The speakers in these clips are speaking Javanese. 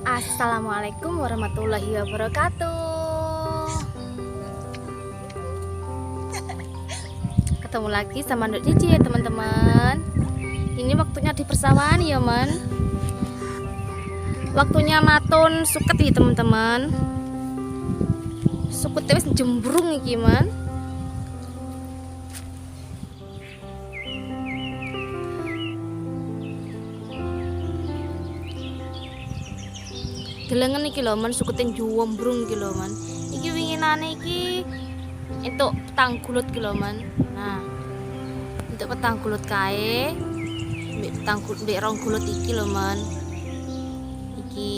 Assalamualaikum warahmatullahi wabarakatuh. Ketemu lagi sama Nduk Cici ya, teman-teman. Ini waktunya di persawahan ya, man. Waktunya matun suket ya, teman-teman. Suket wis jembrung iki, man. Delengen iki lho, man, sukete jembrung iki lho, man. Iki winginane iki entuk petang gulut iki lho, man. Nah, entuk petang gulut kae, mbek petang gulut mbek rong gulut iki lho, man. Iki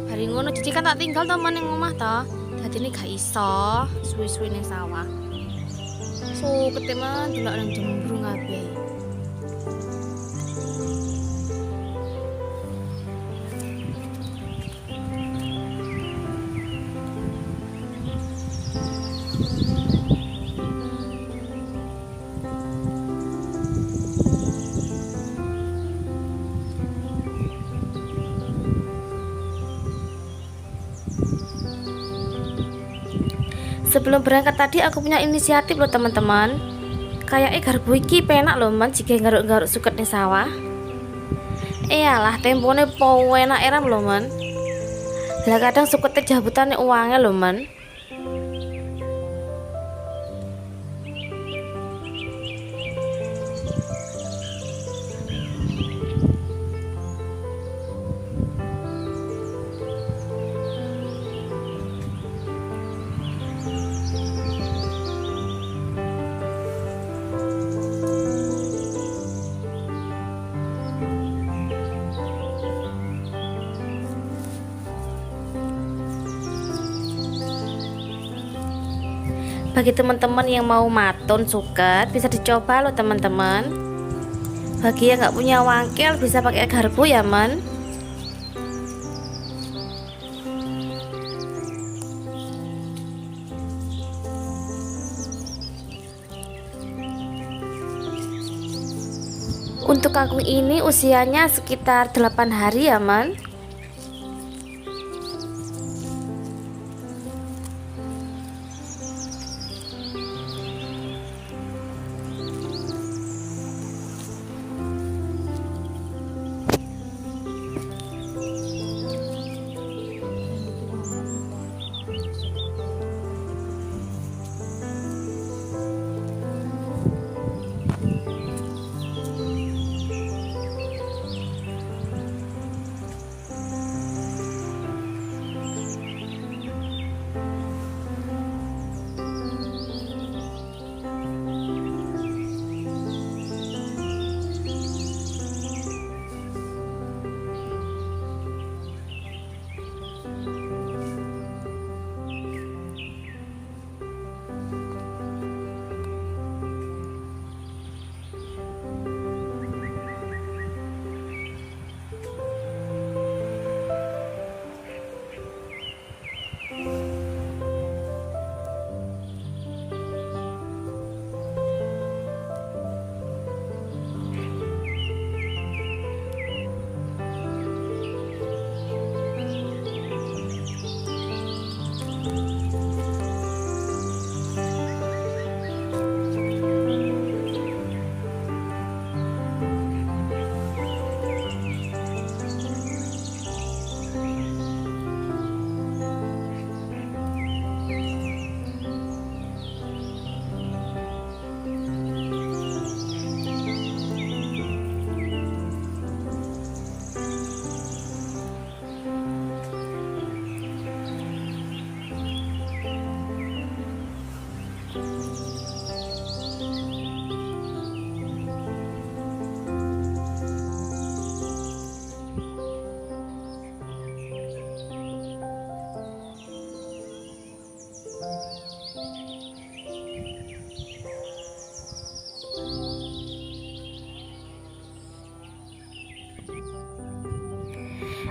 hari ngono Cici kan tak tinggal to, man, ning omah to. Dadine gak iso suwe-suwe ning sawah. Sukete, man, delok nang jembrung kabeh. Sebelum berangkat tadi aku punya inisiatif loh, teman-teman. Kayaknya garpu iki penak loh, man, jika garuk-garuk suket ning sawah. Iyalah, tempone po enak eram loh, man. Lah, kadang sukete jabutane uangnya loh, man. Bagi teman-teman yang mau matun suket bisa dicoba loh, teman-teman. Bagi yang nggak punya wangkel bisa pakai garpu ya, man. Untuk kangkung ini usianya sekitar 8 hari ya, man.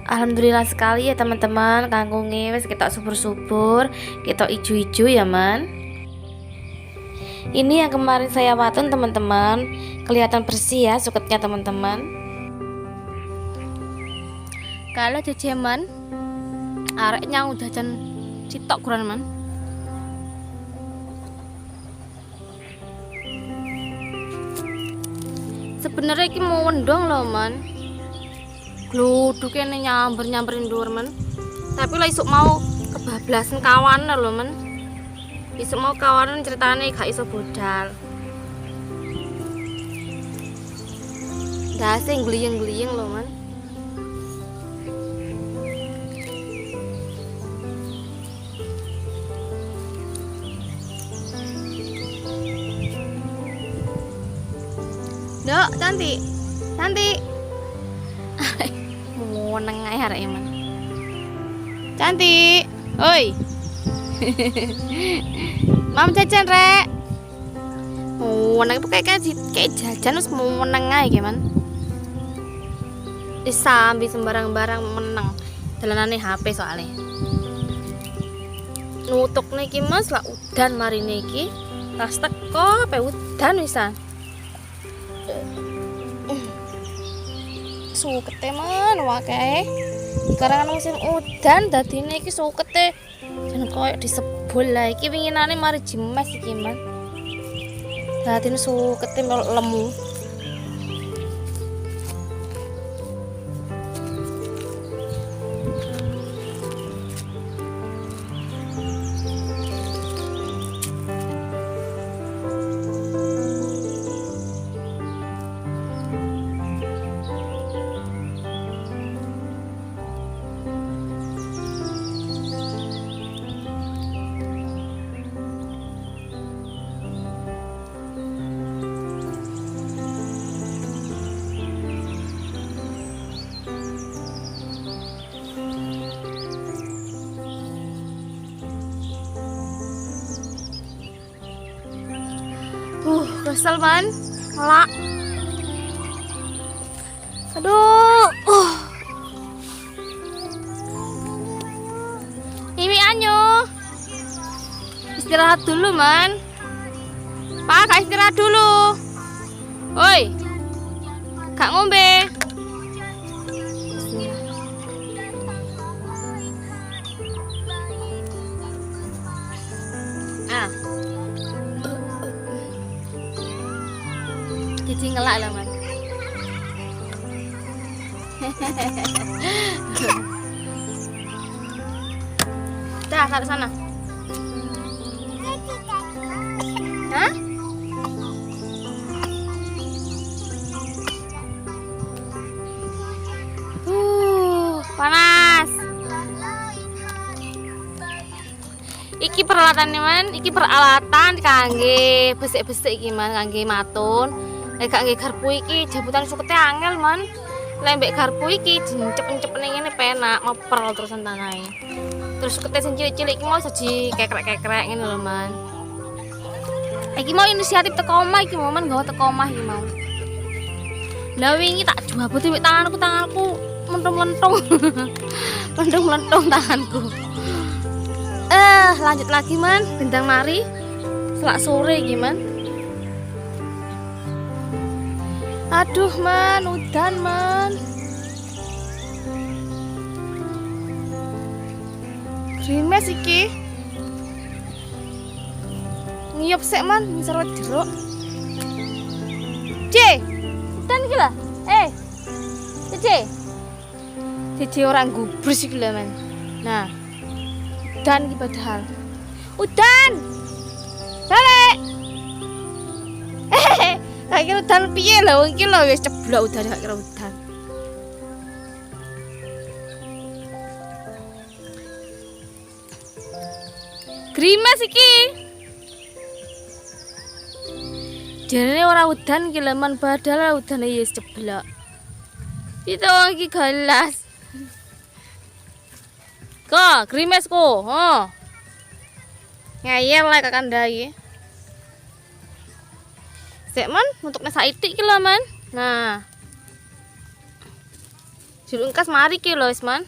Alhamdulillah sekali ya, teman-teman, kangkungnya wis ketok subur-subur, ketok ijo-ijo ya, man. Ini yang kemarin saya watun, teman-teman, kelihatan bersih ya suketnya, teman-teman. Kalau jajaman arek nyang jajan citok kurang man. Sebenarnya iki mau wendong loh man. Gluduk kene nyamber-nyamberin dhuwur man. Tapi lah isuk mau kebablasan kawanan lho man. Isuk mau kawanan ceritane gak iso budal. Ndase gliyeng-gliyeng lho man. Dok, cantik. Cantik. Meneng ae areke man. Cantik. Oi. Mam jajan rek. Meneng pokoke kayak jajan wis meneng ae iki man. Wis sambi sembarang barang meneng. Dalanane HP soalnya. Nutukne iki Mas lak udan marine iki. Tas teko ape udan wisan. Sukete man wae. Sekarang kan musim udan dadine iki sukete jan koyo disebul lah iki winginane mari jemes iki man. Dadine sukete lemu. Kesel man, ngelak. Aduh, Mimi anyo. Istirahat dulu man. Pak, kak istirahat dulu. Oi, kak ngombe. Bismillah. Ah. Jadi ngelak lah man. Dah, taruh sana. Hah? Panas. Iki peralatan nih man, iki peralatan kangge besik-besik iki man, kangge matun. Lek gak nggih garpu iki jabutan sukete angel man. Lek mbek garpu iki jencep-encep ning ngene penak ngoper terusan tanahe. Terus sukete sing cilik-cilik iki mau iso dikekrek-kekrek ngene lho man. Iki mau inisiatif teko omah iki mau man, nggawa teko omah iki mau. Lah wingi tak juabuti mbek tanganku, tanganku mentung-mentung. Mentung-mentung tanganku. Lanjut lagi man, bentang mari. Selak sore iki man. Aduh man, udan man. Grimes iki. Ngiyup sik man, ngisor wit jeruk. C, udan iki lah. C. C ora gubris iki lho man. Nah. Udan iki padahal. Udan. Balik. Tak kira udan piye lho wong iki lho wis ceblok udan gak kira udan. Grimes iki. Jarene ora udan iki lho man, padahal udane ya wis ceblok. Itu wong iki gelas. Ko, grimes ko, ho. Ngeyel lah kakanda iki. Sik man, untuknya saithik iki lho man. Nah. Jeruk engkas mari iki lho wis man.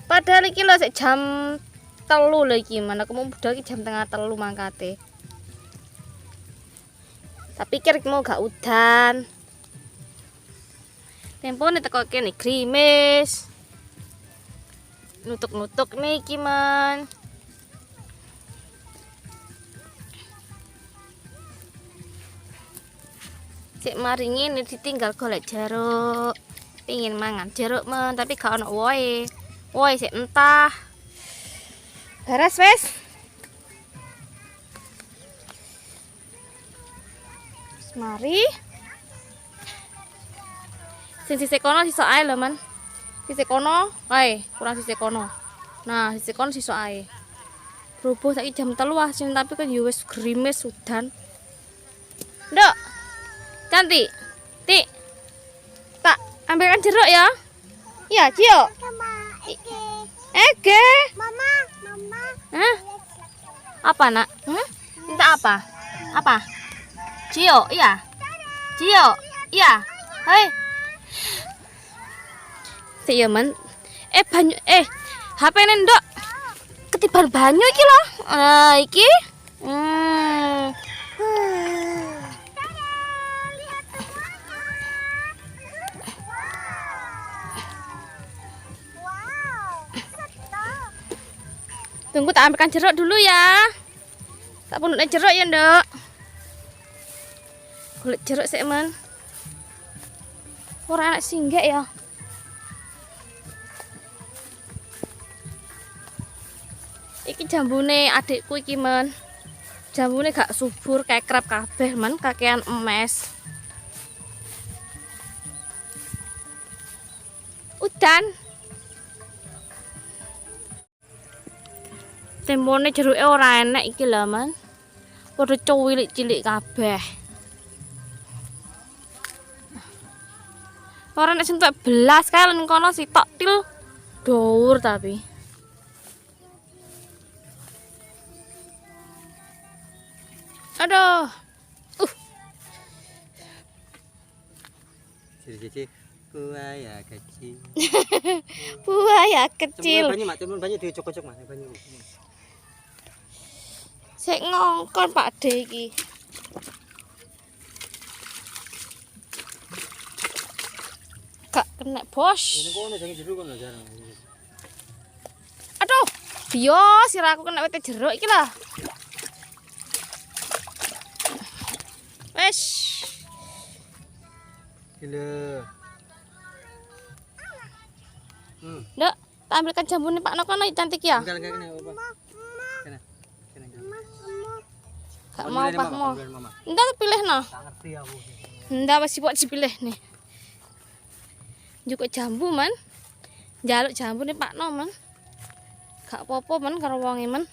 Padahal iki lho sik jam 3 lho iki man. Aku mau budal iki jam 2:30 mangkate. Tak pikir iki mau gak udan. Tempone teko kene grimis. Nutuk-nutuk niki, Men. Sik mari ngene ditinggal golek jeruk. Pingin mangan jeruk, Men, tapi gak ono wohe. Wohe sik entah. Beres wis. Mari. Sing sisih kono sisok ae lho, Men. Sisih kono, kae, kurang sisih kono. Nah, sisih kono sisok ae. Berhubung saiki jam 3 asin tapi kan ya wis grimis udan. Nduk. Cantik. Tik. Tak ambilkan jeruk ya. Iya, Cio. Ege. Mama, mama. Hah? Apa, Nak? Hmm? Minta apa? Apa? Cio, iya. Cio, iya. Hei. Sik ya, Men. Banyu, HP-ne nduk. Ketiban banyu iki lho. Nah, iki. Tunggu tak ambilkan jeruk dulu ya. Tak pundukne jeruk ya, Nduk. Golek jeruk sik, Men. Ora enak singgek ya. Iki jambune adikku iki, Men. Jambune gak subur kekrep kabeh, Men, kakean emes. Udan. Tempone jeruke ora enek iki lho, Men. Padha cuwilik-cilik kabeh. Ora enek sing tuwek belas kae lho kono sitok til dhuwur tapi. Aduh. Cici-cici buaya kecil. Buaya kecil. Cemplung banyu, Mak, cemplung banyu diocok-ocok, Mak, banyu. Sik ngongkon Pak De iki. Gak kena, Bos. Ini kono sing jeruk kono jarang. Aduh, biyo sirahku kena wite jeruk iki lah. Wes. Gila. Nduk, tak ambilkan jambune Pak Nokono cantik ya. Enggak, kena apa. Kena. Kena. Gak mau Pak mau. Enggak pilih no. Tak ngerti aku. Ndak wis sipok dipilih nih. Njukuk jambu, Men. Njaluk jambu nih Pak No, Men. Gak apa-apa, Men, karo wonge, Men.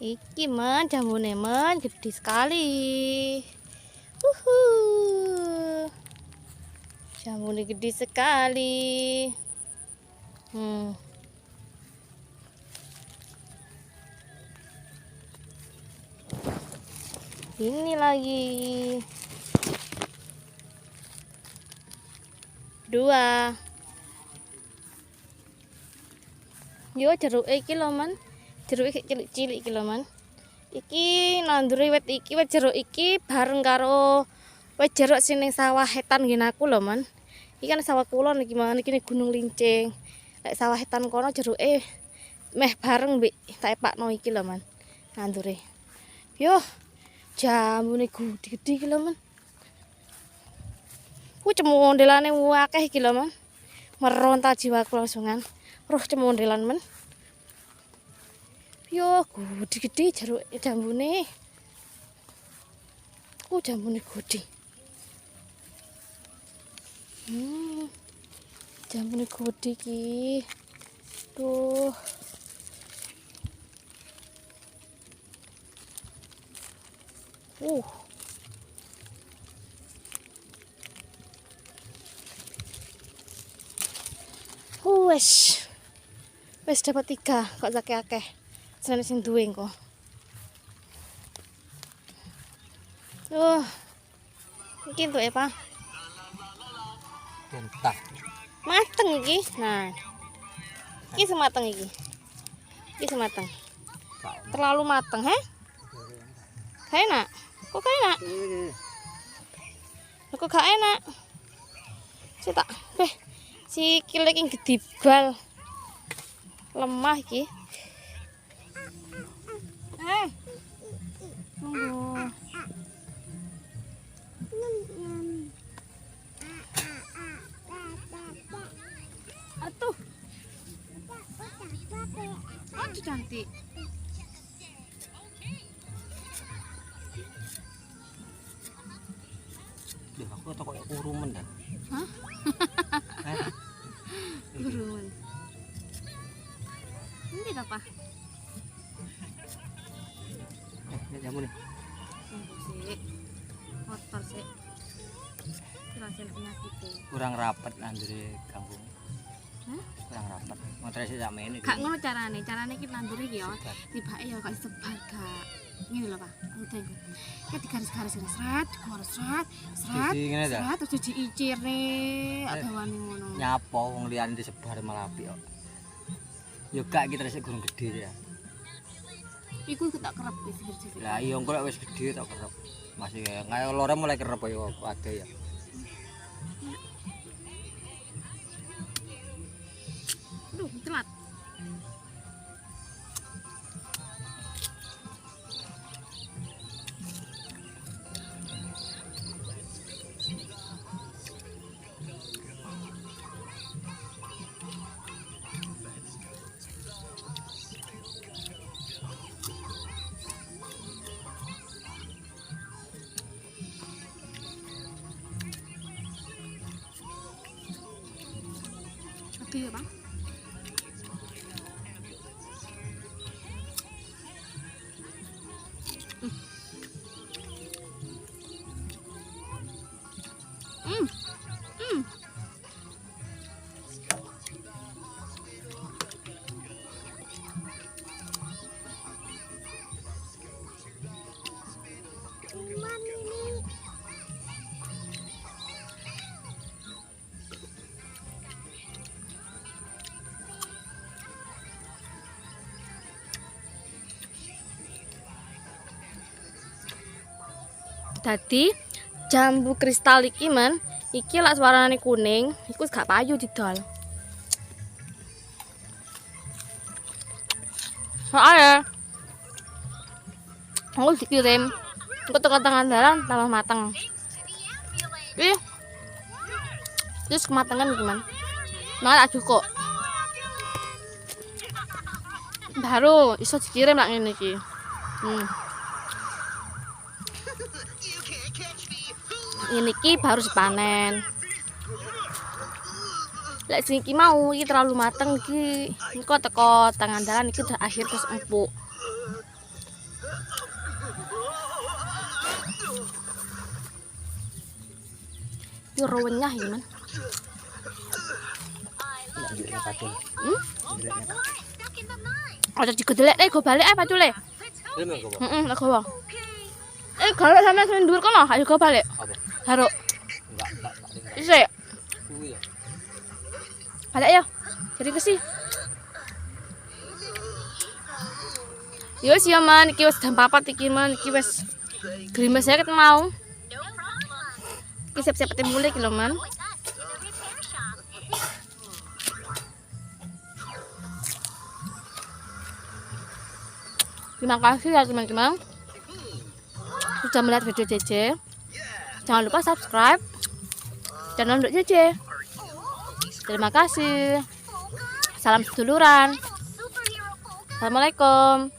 Iki, Men, jambune, Men, gede sekali. Uhu. Jambune gede sekali. Ini lagi. 2. Yo jeruk iki lho, Men. Jeruk iki cilik-cilik iki lho, Men. Iki nanduri wit iki, wit jeruk iki bareng karo wit jeruk sing ning sawah etan ngene aku lho, Men. Iki kan sawah kulon iki, Men. Iki ning Gunung Lincing. Lek sawah etan kono jeruke meh bareng mbek tak epakno iki lho, Men. Nandure. Yo, jambune gede-gede iki lho, Men. Ku cemondelane akeh iki lho, Men. Meronta jiwaku langsungan. Roh cemondelan, Men. Yo, gede-gede jeruk jambune. Ku jambune gede. Jambune gede iki. Tuh. Wes. Wes dapat 3, kok akeh-akeh. Seneng sing duwe engko. Iki entuk ya, Pak? Entak. Mateng iki. Nah. Iki sing mateng iki. Iki sing mateng. Terlalu mateng, he? Gak enak. Kok gak enak? Kok gak enak? Sik tak, beh. Sikile iki gedibal. Lemah iki. Tunggu. Atuh. Aduh cantik. Duh, aku kok koyo kurumen dah. Hah? Kurumen. Ini apa? Ini jamu nih. Tunggu sih. Kotor sih. Rasanya penyakit. Kurang rapat nandure kangkung. Hah? Kurang rapat. Motor sik sak mene. Gak ngono carane. Carane iki nandure iki ya. Tibake ya gak disebar gak. Ngene lho, Pak. Udah iku. Kayak digaris-garis ngene, sret, garis sret, sret. Sret terus diicirne, adawane ngono. Nyapa wong liyane disebar malah apik kok. Ya gak iki terus gurung gede ya. Iku tak kerep wis gede. Lah iya engko lek wis gede tak kerep. Masih kaya lore mulai kerep ya ada ya. Aduh, telat. Iya, Bang. Dadi jambu kristal iki men, iki lak warnane kuning, iku gak payu didol. Soale aku dikirim engko teko tengah dalan tambah mateng. Iki terus kematangan iki men. Malah cukup. Baru iso dikirim lak ngene iki. Ini iki baru dipanen. Lek sing iki mau iki terlalu mateng iki. Engko teko tangan dalan iki udah akhir terus empuk. Yo renyah iki, Man. Aja digedelek go balik ae pacule. Heeh, lek gowo. Galak sampean sing dhuwur kono, ayo go balik. Apa? Haruk. Enggak. Isik. Kuwi ya. Balik ya. Jadi kesi. Yo wis ya Man, iki wis jam 4 iki Man, iki wis grimes ae ket mau. Iki siap-siap mulih iki lho Man. Terima kasih ya teman-teman sudah melihat video JJ. Jangan lupa subscribe channel Nduk JJ. Terima kasih. Salam seduluran. Assalamualaikum.